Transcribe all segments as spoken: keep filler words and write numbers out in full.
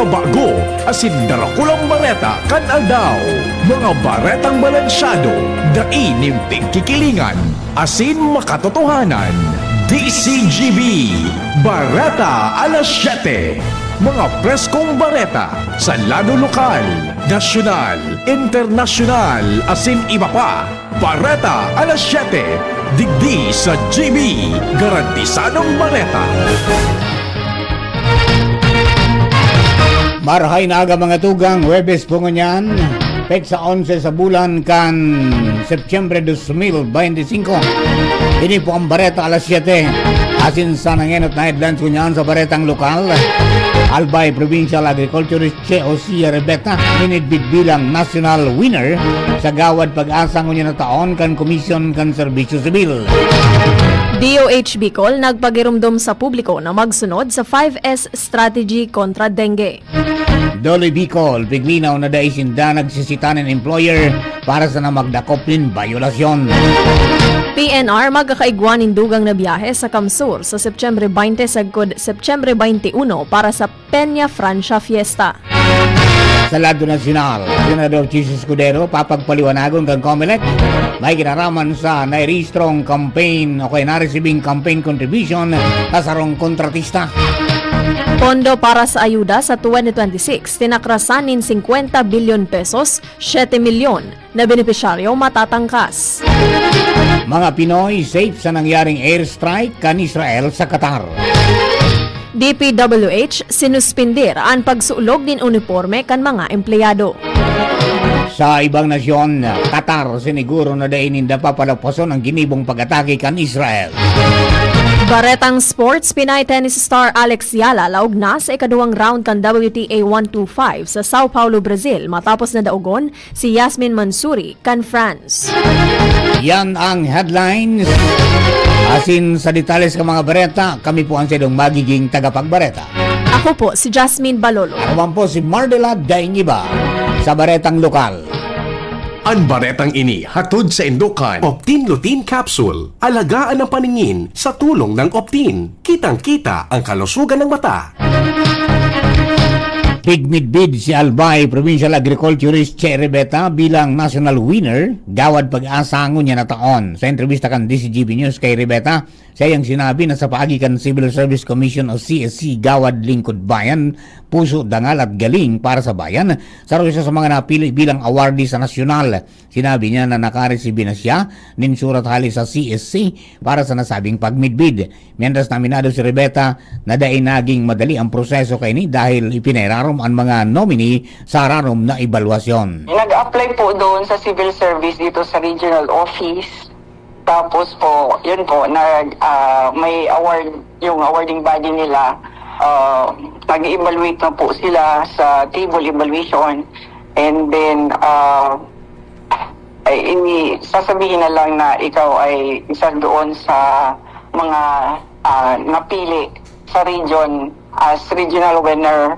Bago asin darakulang bareta kan aldaw. Mga baretang balansyado, dai nin pigkikilingan, asin makatotohanan. D C G B, Bareta Alas Siyete. Mga preskong bareta sa lado lokal, nasyonal, internasyonal, asin iba pa. Bareta Alas Siyete, digdi sa G B, garantisadong bareta. Marahay na aga, mga tugang, Huwebes po ngunyan, petsa onse sa bulan kan Setyembre dos mil bente singko. Ini po ang Bareta Alas Siyete. Asin sa nangenot na headlines ngunyan sa baretang lokal, Albay Provincial Agriculturist Che Osia Rebeta, minidbid bilang national winner sa Gawad Pag-asa ngunyan na taon kan Komisyon kan Serbisyo Sibil. D O H Bicol nagpagirumdom sa publiko na magsunod sa five S strategy kontra dengue. Dole Bicol, piglinaw na dai sinda nagsisita nin employer para sana magdakop nin bayolasyon. P N R magkakaigwa nin dugang na biyahe sa Kamsur sa Setyembre bente sagkod Setyembre bente uno para sa Peña Francia Fiesta. Sa lado nasyonal, Senador Chiz Escudero papagpaliwanagon kan Comelec may kinaraman sa nairehistrong campaign o kaya naresibing campaign contribution sa sarong kontratista. Pondo para sa ayuda sa twenty twenty-six, tinakrasan nin singkwenta bilyon pesos, siyete milyon na benepisyaryo matatangkas. Mga Pinoy safe sa nangyaring airstrike kan Israel sa Qatar. D P W H sinuspindir an pagsulog nin uniporme kan mga empleyado. Sa ibang nasyon, Qatar, siniguro na dai ninda papalagpason ang ginibong pag-atake kan Israel. Baretang sports, Pinay tennis star Alex Yala laog na sa ikaduwang round kan W T A one two five sa Sao Paulo, Brazil, matapos na daogon si Yasmin Mansouri kan France. Yan ang headlines. Asin sa detalye sa mga bareta, kami po ang saindong magiging tagapagbareta. Ako po si Jasmine Balolo. Ako man po si Mardela Daingiba sa Baretang Lokal. An baretang ini hatod saindo kan Optin Lutein Capsule. Alagaan ang paningin sa tulong ng Optin. Kitang-kita ang kalusugan ng mata. Pigmidbid si Albay Provincial Agriculturist Che Rebeta bilang national winner, Gawad Pag-asa ngunyan na taon. Sa entrebista kan D C G B News kay Rebeta, siyang sinabi na sa paagi kan Civil Service Commission o C S C, Gawad Lingkod Bayan, puso, dangal at galing para sa bayan, saro siya sa mga napili bilang awardee sa nasyonal. Sinabi niya na nakaresibi na siya nin surat hali sa C S C para sa nasabing pagmidbid. Mientras na aminado si Rebeta na dai naging madali ang proseso kaini dahil ipinairarom an mga nominee sa rarom na ebalwasyon. Nag-apply po doon sa civil service dito sa regional office. Tapos po, yun po, nag, ah, may award, yung awarding body nila, ah, nag-evaluate na po sila sa table evaluation. And then, ah, ay, ini, sasabihin na lang na ikaw ay isa doon sa mga, ah, napili sa region as regional winner.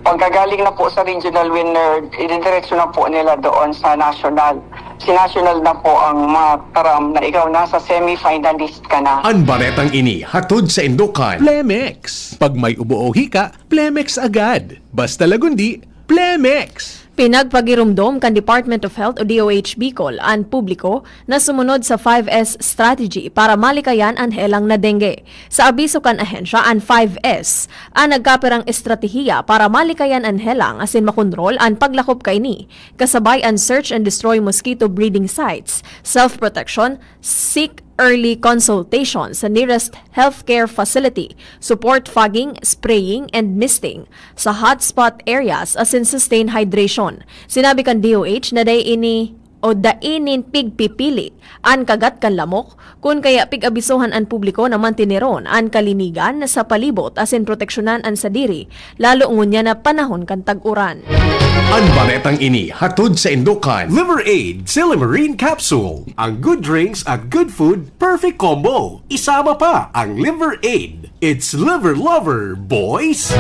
Pagkagaling na po sa regional winner, ididiretso na po nila doon sa national. Si national na po ang mataram na ikaw nasa semifinalist ka na. An baretang ini hatod saindo kan Plemex. Pag may ubo o hika, Plemex agad. Basta lagundi, Plemex! Pinagpagiromdom kan Department of Health o D O H Bicol an publiko na sumunod sa five S strategy para malikayan an helang na dengue. Sa abiso kan ahensya, an five S an nagkapirang estratehiya para malikayan an helang asin makontrol an paglakop kaini, kasabay an search and destroy mosquito breeding sites, self-protection, seek early consultation sa nearest healthcare facility, support fogging, spraying, and misting sa hotspot areas asin sustain hydration. Sinabi kan D O H na dai ini o dai nin pigpipili an kagat kan lamok, kun kaya pig-abisohan an publiko na manteneron an kalinigan sa palibot asin proteksyonan an sadiri, lalo ngunyan na panahon kan tag-uran. An baretang ini hatod saindo kan Liver Aid Silymarin Capsule. Ang good drinks at good food, perfect combo. Isama pa ang Liver Aid. It's Liver Lover, boys!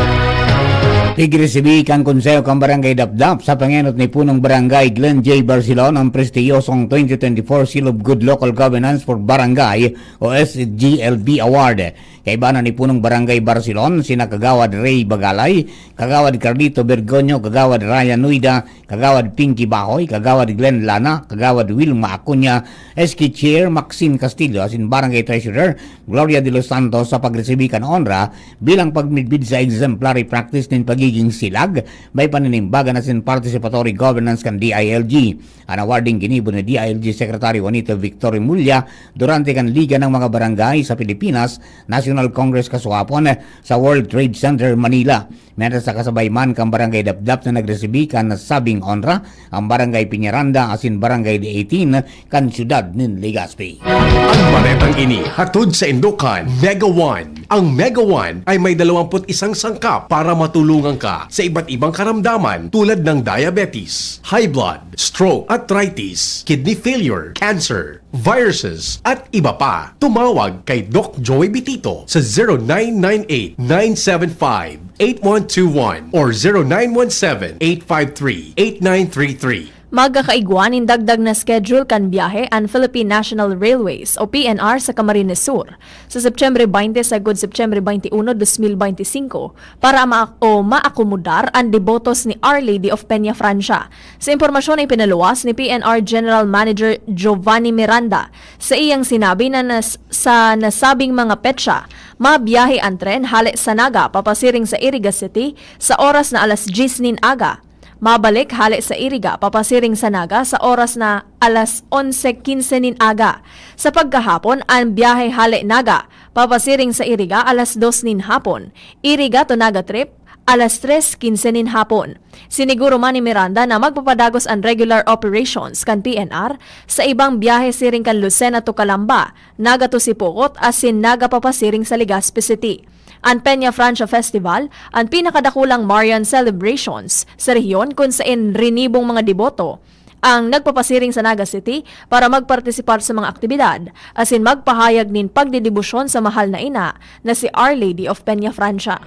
Pigresibi kan Konseho kan Barangay Dapdap sa pangenot ni Punong Barangay Glenn J. Barcelon ang prestiyosong twenty twenty-four Seal of Good Local Governance for Barangay o S G L B Award. Kaibanan ni Punong Barangay Barcelon, sina Kagawad Ray Bagalay, Kagawad Carlito Bergonyo, Kagawad Ryan Nuida, Kagawad Pinky Bahoy, Kagawad Glenn Lana, Kagawad Wilma Acuña, S K Chair Maxine Castillo, asin Barangay Treasurer Gloria de los Santos sa pagresibi kan onra bilang pagmidbid sa exemplary practice nin pagiging silag, may paninimbagan asin participatory governance kan D I L G. An awarding ginibo ni D I L G Secretary Juanito Victor Remulla durante kan Liga ng mga Barangay sa Pilipinas National Congress kasuhapon sa World Trade Center, Manila. Mientras sa kasabay man kan Barangay Dapdap na nagresibi kan nasabing onra, ang Barangay Peñaranda asin Barangay de eighteen kan siyudad nin Legazpi. Ang baretang ini hatod sa indokan Mega One. Ang Mega One ay may dalawampu't isang sangkap para matulungan ka sa iba't ibang karamdaman tulad ng diabetes, high blood, stroke, arthritis, kidney failure, cancer, viruses, at iba pa. Tumawag kay Doc Joey Bitito sa zero nine nine eight, nine seven five, eight one two one or zero nine one seven, eight five three, eight nine three three. Magkakaigwa nin dagdag na schedule kan biyahe an Philippine National Railways o P N R sa Camarines Sur sa Setyembre twenty sagkod Setyembre twenty-uno, dos mil beintisinko, para ma-, o maakomodar an debotos ni Our Lady of Peña Francia. Sa impormasyon na ipinaluwas ni P N R General Manager Giovanni Miranda, sa iyang sinabi na nas-, sa nasabing mga petsa, mabiyahe an tren hale sa Naga papasiring sa Iriga City sa oras na alas diyes nin aga. Mabalik hale sa Iriga papasiring sa Naga sa oras na alas onse quince nin aga. Sa pagkahapon, an biyahe hale Naga papasiring sa Iriga alas dos nin hapon. Iriga to Naga trip, alas tres quince nin hapon. Siniguro man ni Miranda na magpapadagos an regular operations kan P N R sa ibang biyahe siring kan Lucena to Calamba, Naga to Sipocot asin Naga papasiring sa Legazpi City. An Peña Francia Festival, an pinakadakulang Marian celebrations sa rehiyon kun saen rinibong mga deboto ang nagpapasiring sa Naga City para magpartisipar sa mga aktibidad asin magpahayag nin pagdedebosyon sa mahal na ina na si Our Lady of Peña Francia.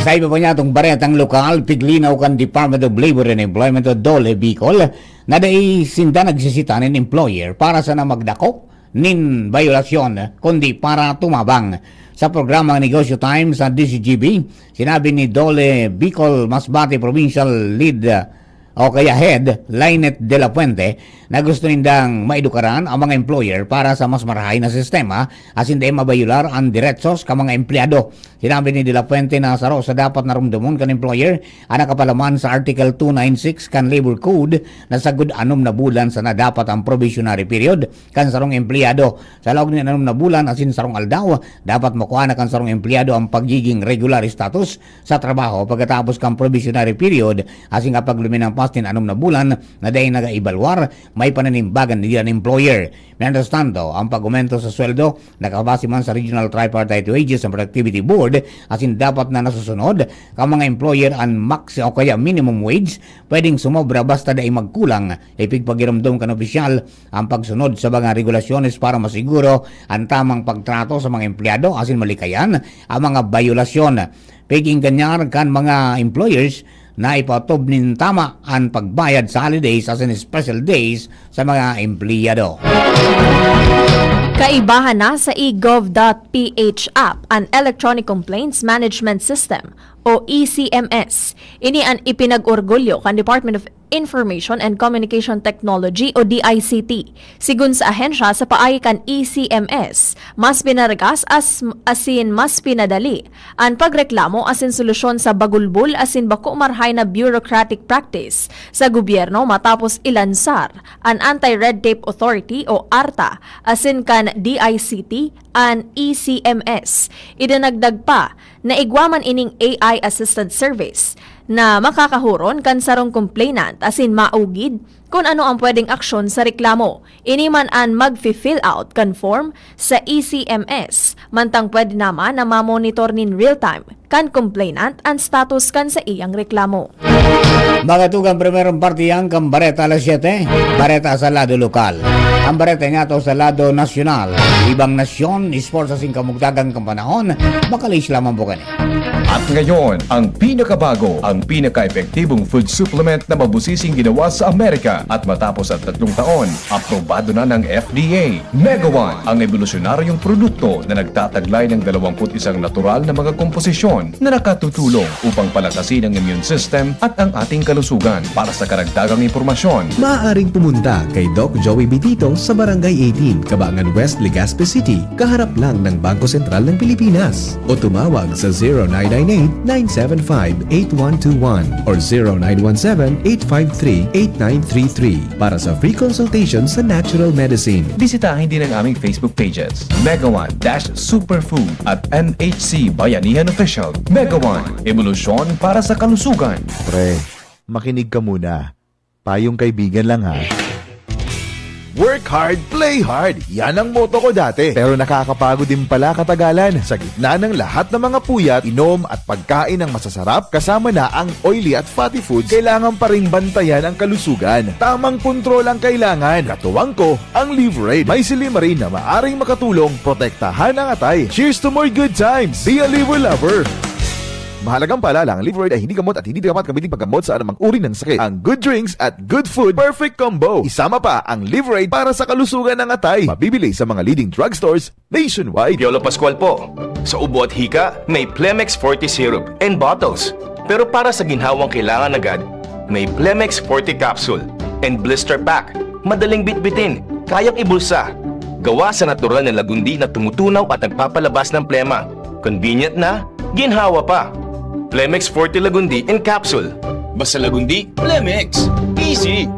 Sa iba pa niyatong baretang lokal, piglinaw kan Department of Labor and Employment o DOLE Bicol na dai sinda nagsisita nin employer para sana magdakop nin bayolasyon, kundi para tumabang. Sa programa Negosyo Time sa D Z G B, sinabi ni DOLE Bicol Masbate Provincial Lead, ah, o kaya Head, Lynette de la Fuente, na gusto nindang maedukaran ang mga employer para sa mas marahay na sistema asin dai mabayular an deretsos kan mga empleyado. Sinabi ni de la Fuente na saro sa dapat na rumdomon kan employer an nakapalaman sa Article two nine six kan Labor Code na sagkod anom na bulan sana dapat ang probationary period kan sarong empleyado. Sa laog nin anom na bulan asin sarong aldaw, dapat makua na kan sarong empleyado ang pagiging regular status sa trabaho pagkatapos kan probationary period, asin kapag luminampas nin anom na bulan na dai nagaibalwar, may pananimbagan digdi an employer. Mientras tanto, ang pag-aumento sa sweldo nakabase man sa Regional Tripartite Wages and Productivity Board, asin dapat na nasusunod kan mga employer an max o kaya minimum wage, pwedeng sumobra basta dai magkulang. Ipigpagiromdom kan opisyal ang pagsunod sa mga regulasyones para masiguro an tamang pagtrato sa mga empleyado asin malikayan ang mga bayolasyon. Pig-engganyar kan mga employers na ipatob nin tama an pagbayad sa holidays asin special days sa mga empleyado. Kaibahan na sa e gov dot p h app an Electronic Complaints Management System o E C M S. Ini an ipinag-orgulyo kan Department of Information and Communication Technology o D I C T. Sigon sa ahensya, sa paagi kan E C M S, mas pinaragas as, asin mas pinadali an pagreklamo asin solusyon sa bagulbol asin bako marahay na bureaucratic practice sa gobyerno matapos ilansar an Anti-Red Tape Authority o ARTA asin kan D I C T an E C M S. Idinagdag pa na igwa man ining A I assisted service na makakahuron kan sarong complainant asin maugid kun ano ang pwedeng aksyon sa reklamo. Ini man an magfi-fill out kan form sa E C M S, mantang pwede naman na mamonitor nin real-time kan complainant an status kan saiyang reklamo. Mga tugang, primerong partiyan kan Bareta alas siyete, Bareta sa lado lokal. Ang Bareta niyato sa lado nasyonal, ibang nasyon, sports asin kamugtagang kan panahon, makalis lamang po kani. At ngayon, ang pinakabago, ang pinaka-epektibong food supplement na mabusising ginawa sa Amerika at matapos ang tatlong taon, aprobado na ng F D A. Mega One, ang ebolusyonaryong produkto na nagtataglay ng dalawampu't isang natural na mga komposisyon na nakatutulong upang palakasin ang immune system at ang ating kalusugan. Para sa karagdagang impormasyon, maaaring pumunta kay Doc Joey Bitito sa Barangay eighteen, Cabangan West, Legazpi City, kaharap lang ng Bangko Sentral ng Pilipinas. O tumawag sa zero nine nine eight, nine seven five, eight one two one or zero nine one seven, eight five three, eight nine three three para sa free consultation sa natural medicine. Bisitahin din ang aming Facebook pages, Mega One dash Superfood at M H C Bayanihan Official. Mega One, ebolusyon para sa kalusugan. Pre, makinig ka muna. Payong kaibigan lang, ha. Work hard, play hard. Yan ang motto ko dati. Pero nakakapagod din pala katagalan. Sa gitna ng lahat ng mga puyat, inom at pagkain ng masasarap, kasama na ang oily at fatty foods, kailangan pa ring bantayan ang kalusugan. Tamang kontrol ang kailangan. Katuwang ko, ang Liverade. May silymarin na maaring makatulong protektahan ang atay. Cheers to more good times! Be a Liver Lover! Mahalagang paalala, ang Liverade ay hindi gamot at hindi dapat gamitin paggamot sa anumang uri ng sakit. Ang good drinks at good food, perfect combo. Isama pa ang Liverade para sa kalusugan ng atay. Mabibili sa mga leading drugstores nationwide. Piolo Pascual po. Sa ubo at hika, may Plemex Forte Syrup and Bottles. Pero para sa ginhawang kailangan agad, may Plemex Forte Capsule and Blister Pack. Madaling bitbitin, kayang ibulsa. Gawa sa natural na lagundi na tumutunaw at nagpapalabas ng plema. Convenient na, ginhawa pa. Plemex Forte Lagundi in Capsule. Basta Lagundi, Plemex. Easy!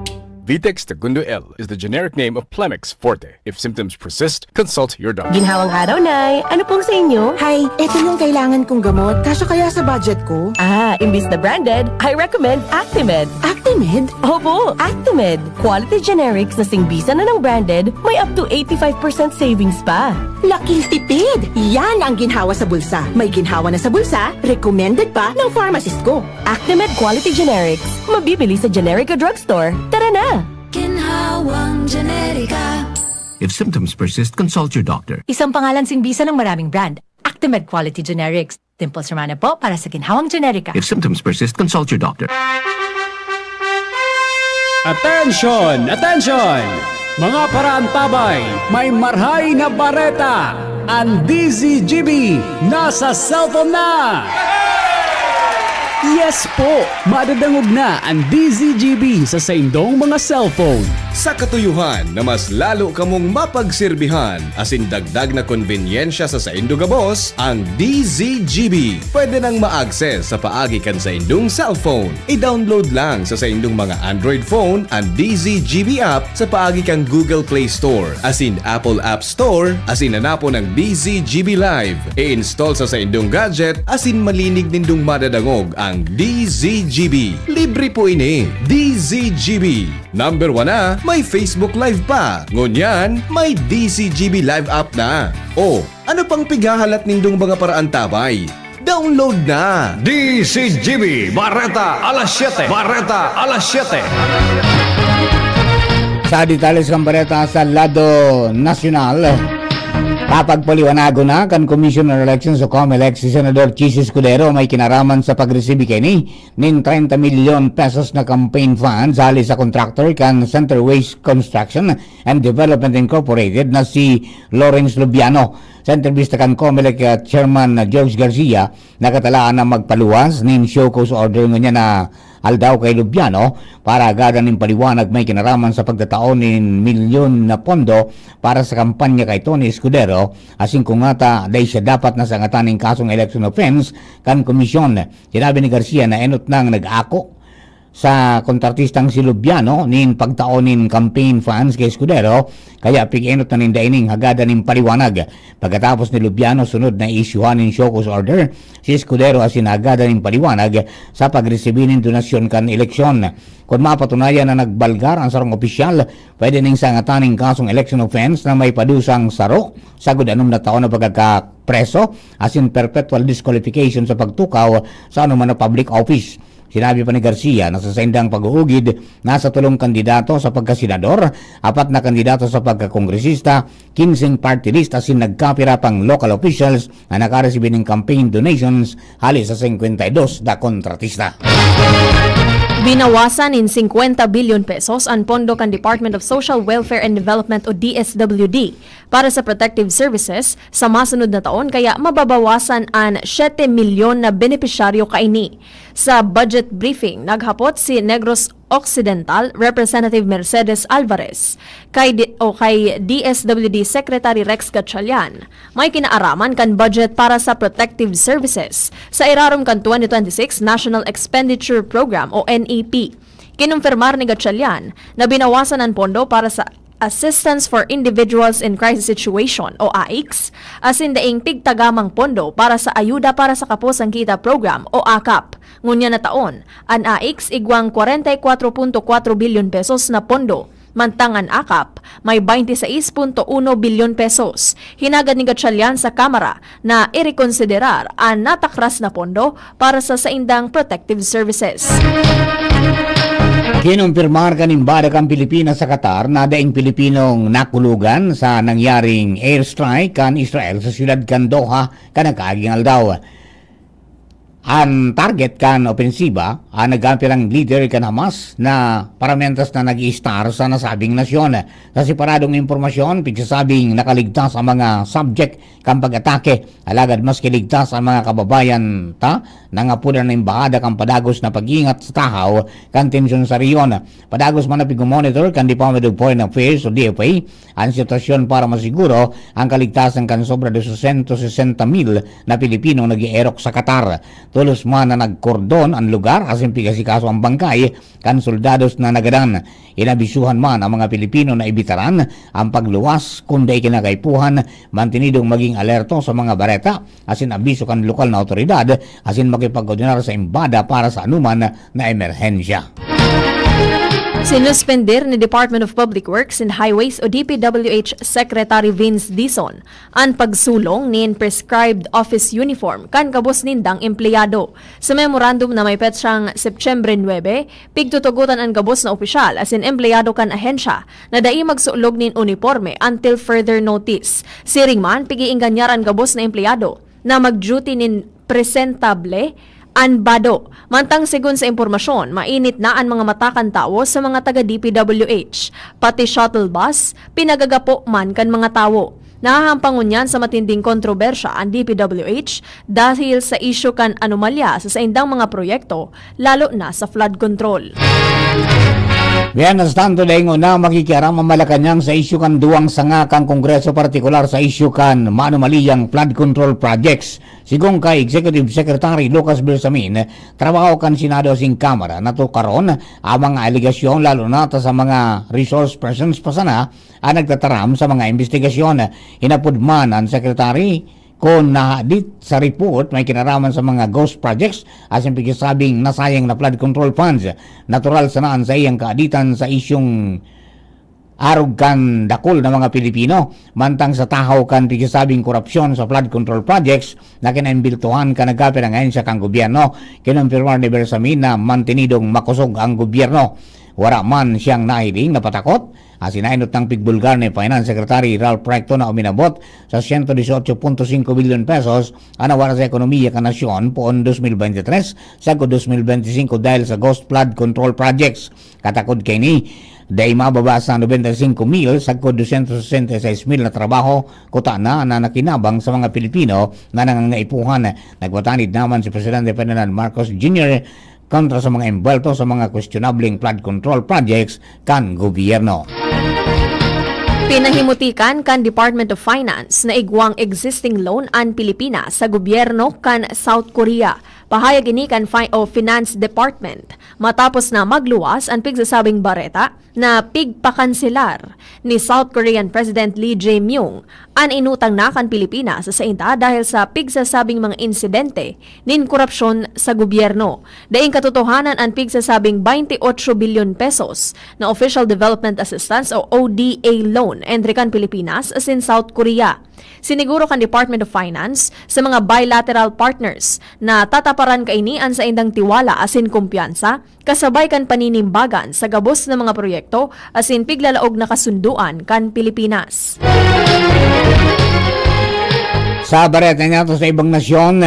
Vitex Segundo L is the generic name of Plemex Forte. If symptoms persist, consult your doctor. Ginhawang araw, Nay. Ano pong sa inyo? Hay, eto yung kailangan kong gamot. Kasya kaya sa budget ko? Ah, imbis na branded, I recommend Actimed. Actimed? Opo, Actimed. Quality generics na singbisa na ng branded, may up to eighty-five percent savings pa. Laking tipid! Yan ang ginhawa sa bulsa. May ginhawa na sa bulsa, recommended pa ng pharmacist ko. Actimed Quality Generics. Mabibili sa generic o drugstore. Tara na! Ginhawang Generika. If symptoms persist, consult your doctor. Isang pangalan singbisa ng maraming brand. Actimed Quality Generics. Dimples Romana po para sa Ginhawang Generika. If symptoms persist, consult your doctor. Attention! Attention! Mga paraantabay, may marhay na bareta! Ang D Z G B nasa cellphone na! Yes po! Madadangog na ang D Z G B sa saindong mga cellphone. Sa katuyuhan na mas lalo kamong mapagserbihan asin dagdag na konbenyensya sa saindo gabos, ang D Z G B pwede nang ma-access sa paagi kan saindong cellphone. I-download lang sa saindong mga Android phone an D Z G B app sa paagi kan Google Play Store asin Apple App Store asin hanapon ang D Z G B Live. I-install sa saindong gadget asin malinig nindong madadangog ang D Z G B. Libre po ini. D Z G B. Number one na, may Facebook Live pa. Ngunyan, may D Z G B Live app na. O, ano pang pighahalat nindong mga paraantabay? Download na! D Z G B, Bareta alas siyete. Bareta alas siyete. Sa detalles kan bareta sa lado nasyonal, papagpaliwanagon na kan Commission on Elections o COMELEC si Senador Chiz Escudero may kinaraman sa pagresibi kaini nin treinta milyon pesos na campaign funds hali sa contractor kan Center Waste Construction and Development Incorporated na si Lawrence Lubiano. Sa entrevista kan COMELEC, ah, Chairman, ah, George Garcia, nakatalaan na magpaluwas nin show cause order ngunyan na aldaw kay Lubiano para agadan nin paliwanag may kinaraman sa pagtatao nin milyon na pondo para sa kampanya kay Tony Escudero, asin kung ngata dai siya dapat na sangatan nin kasong election offense kan komisyon. Sinabi ni Garcia na enot nang nag-ako sa kontratistang si Lubiano nin pagtao nin campaign funds kay Escudero, kaya pig-enot na ninda ining hagadan nin paliwanag. Pagkatapos ni Lubiano, sunod na iisyuhan nin show cause order si Escudero asin hagadan nin paliwanag sa pagresibi nin donasyon kan eleksyon. Kun mapatunayan na nagbalgar an sarong opisyal, pwede ning sangatan nin kasong election offense na may padusang saro sagud anom na taon na pagkakapreso asin perpetual disqualification sa pagtukaw sa anoman na public office. Sinabi pa ni Garcia na sa saindang pag-uugid, nasa tolong kandidato sa pagkasenador, apat na kandidato sa pagkakongresista, kinseng party list asin nagkapira pang local officials na nakaresibi nin campaign donations hali sa singkwenta y dos na kontratista. Binawasan nin singkwenta bilyon pesos an pondo kan Department of Social Welfare and Development o D S W D para sa protective services sa masunod na taon, kaya mababawasan an siyete milyon na benepisyaryo kaini. Sa budget briefing, naghapot si Negros Occidental Representative Mercedes Alvarez kay di-, o kay D S W D Secretary Rex Gatchalian, may kinaaraman kan budget para sa protective services sa irarom kan twenty twenty-six National Expenditure Program o N E P. Kinumpirmar ni Gatchalian na binawasan an pondo para sa Assistance for Individuals in Crisis Situation o AICS, asin daing pigtagamang pondo para sa Ayuda para sa Kapos-an-Kita Program o akap. Ngunyan na taon, an AICS igwang kwarenta y kwatro punto kwatro bilyon pesos na pondo, mantang an akap may baynte sais punto uno bilyon pesos. Hinagad ni Gatchalian sa Kamara na irekonsiderar an natakras na pondo para sa saindang protective services. Kinumpirmar kan Embahada kan Pilipinas sa Qatar na daing Pilipinong nakulogan sa nangyaring airstrike kan Israel sa siyudad kan Doha kan nagkaaging aldaw. An target kan opensiba, an nagkapirang lider kan Hamas na paramentas na nag-iistar sa nasabing nasyon. Sa separadong impormasyon, pigsasabing nakaligtas ang mga subject kan pag-atake. Alagad maski ligtas ang mga kababayan ta, nangapodan na embahada kan padagos na pag-ingat sa tahaw kan tensyon sa rehiyon. Padagos man na pigmo-monitor kan Department of Foreign Affairs o D F A an sitwasyon para masiguro ang kaligtasan kan sobra dosyentos sesenta mil na Pilipinong nag-eerok sa Qatar. Tolos man na nagkordon an lugar asin pig-asikaso ang bangkay kan soldados na nagadan. Inabisuhan man ang mga Pilipino na ibitaran ang pagluwas kun dai kinakaipuhan, mantenidong maging alerto sa mga bareta asin abiso kan lokal na awtoridad asin makipag-ordinar sa embahada para sa anoman na emerhensya. Sinuspender ni Department of Public Works and Highways o D P W H Secretary Vince Dizon an pagsulong nin prescribed office uniform kan gabos nindang empleyado. Sa memorandum na may petsang Setyembre nuebe, pigtutugotan an gabos na opisyal asin empleyado kan ahensya na dai magsulog nin uniporme until further notice. Siring man, pig-iingganyar an gabos na empleyado na mag-duty nin presentable an bado. Mantang segun sa impormasyon, mainit na an mga mata kan tawo sa mga taga D P W H. Pati shuttle bus, pinagagapo man kan mga tawo. Nahahampang ngunyan sa matinding kontrobersya an D P W H dahil sa isyu kan anomalya sa saindang mga proyekto, lalo na sa flood control. Mientras tanto, daing una, makikiaram ang Malacañang sa isyu kan duwang sanga kan Kongreso, partikular sa isyu kan maanomaliyang flood control projects. Sigon kay Executive Secretary Lucas Bersamin, trabaho kan Senado asin Kamara na tukaron ang mga alegasyon, lalo na ta sa mga resource persons pa sana ang nagtataram sa mga imbestigasyon. Hinapod man ang Secretary kun nahadit sa report may kinaraman sa mga ghost projects asin pigsasabing nasayang na flood control funds. Natural sana an saiyang kaaditan sa isyung arog kan dakul na mga Pilipino. Mantang sa tahaw kan pigsasabing korupsyon sa flood control projects na kinaimbultuhan kan nagkapirang ahensya kan gobyerno, kinumpirmar ni Bersamin na mantenidong makosog ang gobyerno. Wara man siyang nahiling na patakot, asin nainot nang pigbulgar ni Finance Secretary Ralph Recto na uminabot sa siyento disyotso punto singko bilyon pesos an nawara sa ekonomiya kan nasyon poon dos mil bente tres sagkod dos mil bente singko dahil sa ghost flood control projects. Katakod kaini, dai mababa sa nobenta y singko mil sagkod dosyentos sesenta y seis mil na trabaho, kuta na, na nakinabang sa mga Pilipino na nangangaipuhan. Nagpatanid naman si Presidente Ferdinand Marcos Junior kontra sa mga embuwelto sa mga kwestionableng flood control projects kan gobyerno. Pinahimutikan kan Department of Finance na igwang existing loan an Pilipinas sa gobyerno kan South Korea. Pahayag ini kan Fi-, o Finance Department matapos na magluwas an pigsasabing bareta na pigpakanselar ni South Korean President Lee Jae-myung an inutang na kan Pilipinas sa sainda dahil sa pigsasabing mga insidente nin korupsyon sa gobyerno. Daing katotohanan an pigsasabing twenty-eight bilyon pesos na official development assistance o O D A loan entre kan Pilipinas asin South Korea. Siniguro kan Department of Finance sa mga bilateral partners na tataparan kaini an saindang tiwala asin kumpiyansa, kasabay kan paninimbagan sa gabos na mga proyekto asin piglalaog na kasundoan kan Pilipinas. Sa bareta niyato sa ibang nasyon,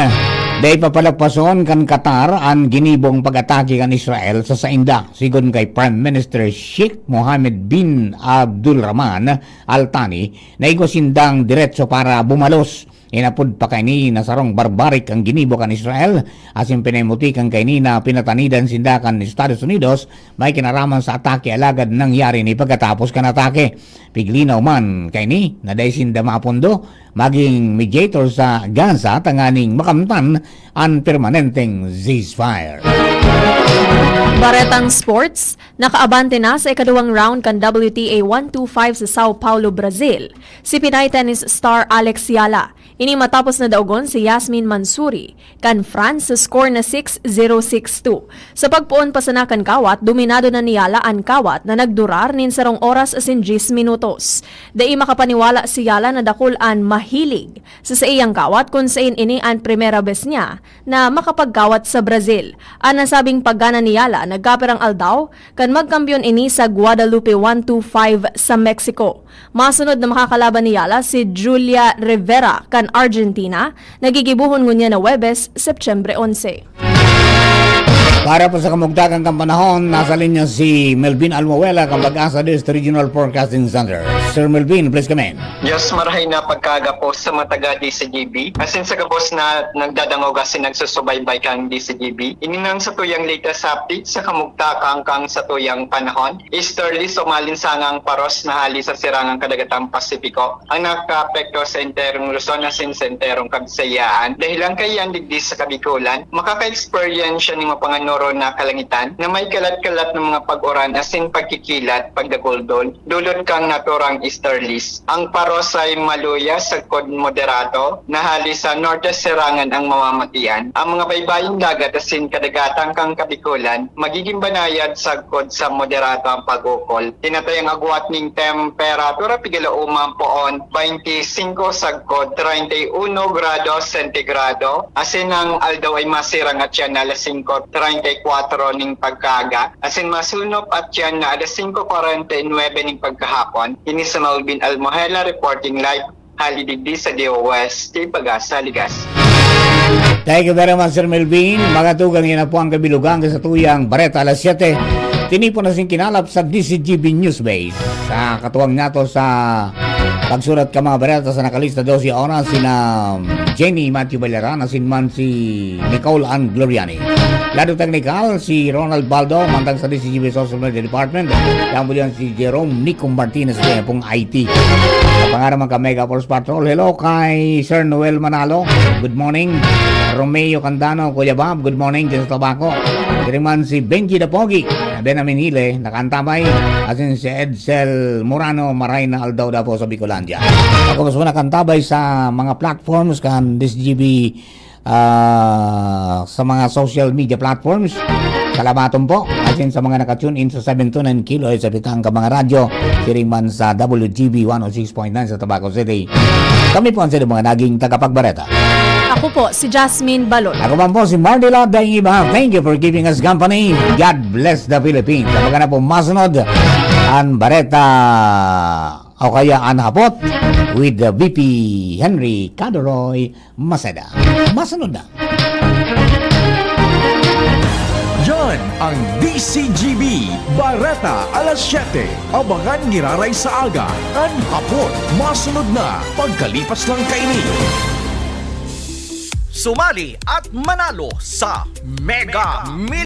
dai papalagpason kan Qatar an ginibong pag-atake kan Israel sa sainda. Sigon kay Prime Minister Sheikh Mohammed bin Abdul Rahman Al Thani, na igwa sindang diretso para bumalos. Inapod pa kaini na sarong barbarik ang ginibo kan Israel, asin pinaimuti kan kaini na pinatanidan sinda kan Estados Unidos may kinaraman sa atake, alagad nangyari ni pagkatapos kan atake. Piglinaw man kaini na dai sinda mapondo maging mediator sa Gaza tanganing makamtan an permanenteng ceasefire. Baretang sports, nakaabante na sa ikaduwang round kan W T A one two five sa Sao Paulo, Brazil, si Pinay tennis star Alex Yala. Ini matapos na daogon si Yasmin Mansouri kan France sa score na six zero, six two. Sa pagpoon pa sana kan kawat, dominado na ni Yala an kawat na nagdurar nin sarong oras asin diyes minutos. Dai makapaniwala si Yala na dakul an mahilig sa saiyang kawat, kun sain ini an primera bes niya na makapagkawat sa Brazil. An nasabing paggana ni Yala nagkapirang aldaw kan magkampiyon ini sa Guadalupe one two five sa Mexico. Masunod na makakalaban ni Yala si Julia Rivera kan Argentina, na gigibohon ngunyan na Huwebes, Setyembre onse. Para po sa kamugtakan kan panahon, nasa linya si Melvin Almuela kan Pag-asa East Regional Forecasting Center. Sir Melvin, please come in. Yes, marahay na pagkaaga po sa mga taga D C G B. Asin sa gabos na nagdadangog asin nagsusubaybay kan D C G B. Ini na ang satuyang latest update sa kamugtakan kan satuyang panahon. Easterlies o maalinsangang paros na hali sa sirangang kadagatang Pasipiko ang nakaapekto sa enterong Luzon asin sa enterong Kabisayaan. Dahilan kaiyan digdi sa Kabikolan, makaka-eksperyensya nin mapanganoro na kalangitan na may kalat-kalat na mga pag-uran asin pagkikilat, pagdaguldol, dulot kan naturang easterlies. Ang paros ay maluya sagkod moderato, na hali sa norte sirangan ang mamamatian. Ang mga baybayong dagat asin kadagatan kan Kabikolan magigin banayad sagkod sa moderato ang pag-ukol. Tinatayang agwat nin temperatura pigalaoman poon, twenty-five sagkod treinta y uno grado sentigrado. Asin ang aldaw ay masirang at yan na alas singko treinta y kuwatro ning pagkaaga. Asin masunop at yan na alas singko kwarenta y nuwebe ning pagkahapon. Ini si Melvin Almohela reporting live hali digdi sa D O S, Team Pag-asa, Ligas. Thank you very much, Sir Melvin. Mga tugang, yan na po ang kabilugan sa tuyang Bareta alas siyete. Tinipon na sing kinalap sa D C G B News Base. Sa katuwang nato sa pagsurat ka mga bareta sa nakalista dose oras, sina Jenny Matthew Valera, asin man si Nicole Ann Gloriani. Lado technical, si Ronald Baldo, mantang sa D C G B Social Media Department. Yan po yan si Jerome Nico Martinez, kaya pong I T. Sa pangalan mga Mega Force Patrol, hello kay Sir Noel Manalo. Good morning. Romeo Candano, Kuya Bob, good morning dyan sa Tabaco. Diri man si Benji Dapogi, Benjamin Hile, nakantabay. Asin si Edsel Morano, maray na aldaw daw po sa Bicolandia. Ako mas muna kantabay sa mga platforms kan D C G B, ah, sa mga social media platforms. Salamaton po. Asin sa mga naka-tune in sa seven two nine kilohertz sa Bitang ka mga radyo, siring man sa W G B one oh six point nine sa Tabaco City. Kami po ang sa mga naging tagapagbareta. Ako po, si Jasmine Balon. Ako man po, si Mardy Love Daing Iba. Thank you for keeping us company. God bless the Philippines. Sa mga na po masunod, ang bareta o kaya ang hapot with the V P Henry Cadoroy Maceda. Masunod na. Yan ang D C G B Bareta alas siyete. Abangan giraray sa aga, an hapot. Masunod na pagkalipas lang kaini. Sumali at manalo sa Mega Mil-